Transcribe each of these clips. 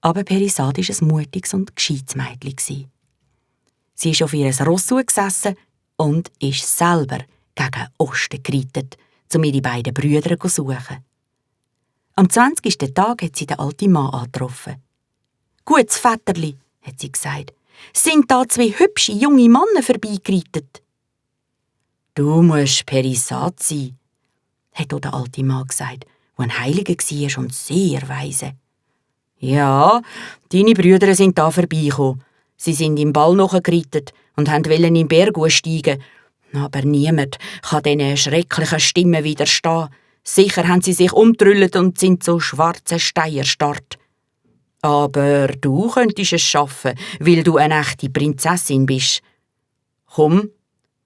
Aber Perisade war ein mutiges und gescheites Mädchen. Sie ist auf ihr Ross gesessen und ist selber gegen Osten gereitet, um ihre beiden Brüder zu suchen. Am 20. Tag hat sie den alten Mann angetroffen. «Gutes Vetterli», hat sie gesagt, «sind da zwei hübsche junge Männer vorbeigereitet?» «Du musst Perisade sein», hat auch der alte Mann gesagt, der ein Heiliger war und sehr weise. «Ja, deine Brüder sind da vorbeigekommen. Sie sind im Ball nachgereitet und wollten in den Berg steigen. Aber niemand kann diesen schrecklichen Stimmen widerstehen. Sicher haben sie sich umgetrüllt und sind so schwarze Steine erstarrt. Aber du könntest es schaffen, weil du eine echte Prinzessin bist. Komm,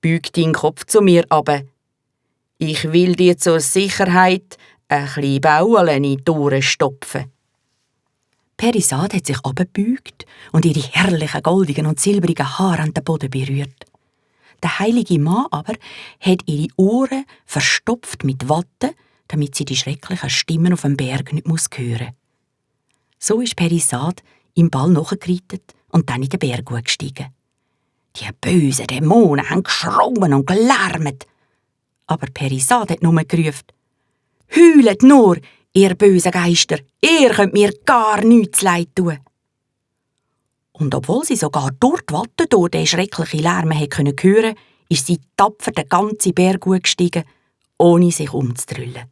beug deinen Kopf zu mir runter. Ich will dir zur Sicherheit ein bisschen Bauen in die Ohren stopfen.» Perisade hat sich runtergebeugt und ihre herrlichen goldigen und silbrigen Haare an den Boden berührt. Der heilige Mann aber hat ihre Ohren verstopft mit Watte, damit sie die schrecklichen Stimmen auf dem Berg nicht hören muss. So ist Perisade im Ball nachgereitet und dann in den Berg gestiegen. Die bösen Dämonen haben geschrauen und gelärmt. Aber Perisade hat nur gerufen: «Heulet nur, ihr bösen Geister, ihr könnt mir gar nichts leid tun.» Und obwohl sie sogar durch die Watte durch den schrecklichen Lärm hören konnte, ist sie tapfer den ganzen Berg gestiegen, ohne sich umzudrüllen.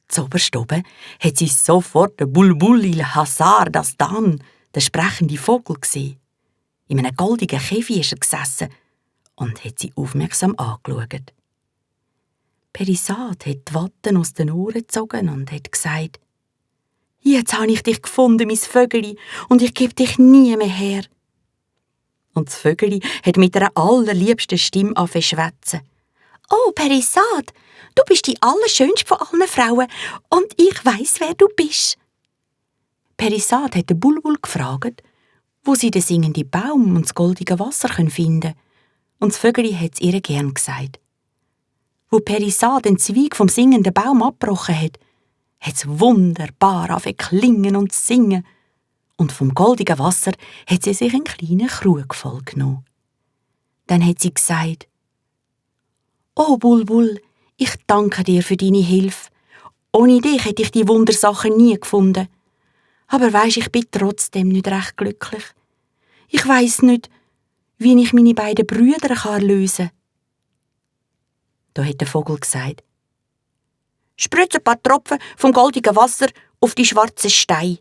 Zoberst oben hat sie sofort den Bulbul il-Hasar das Dan, den sprechenden Vogel, gesehen. In einem goldigen Käfig ist er gesessen und hat sie aufmerksam angeschaut. Perisade hat die Watte aus den Ohren gezogen und hat gesagt: «Jetzt habe ich dich gefunden, mein Vögeli, und ich gebe dich nie mehr her.» Und das Vögeli hat mit einer allerliebsten Stimme angefangen zu schwätzen. «Oh, Perisade, du bist die allerschönste von allen Frauen und ich weiss, wer du bist.» Perisade hat den Bulbul gefragt, wo sie den singenden Baum und das goldige Wasser finden können. Und das Vögeli hat es ihr gern gesagt. Wo Perisade den Zweig vom singenden Baum abgebrochen hat es wunderbar angefangen zu klingen und zu singen. Und vom goldigen Wasser hat sie sich einen kleinen Krug vollgenommen. Dann hat sie gesagt: «Oh Bulbul, ich danke dir für deine Hilfe. Ohne dich hätte ich die Wundersachen nie gefunden. Aber weisst, ich bin trotzdem nicht recht glücklich. Ich weiss nicht, wie ich meine beiden Brüder erlösen kann.» Da hat der Vogel gesagt: «Spritze ein paar Tropfen vom goldigen Wasser auf die schwarzen Steine.»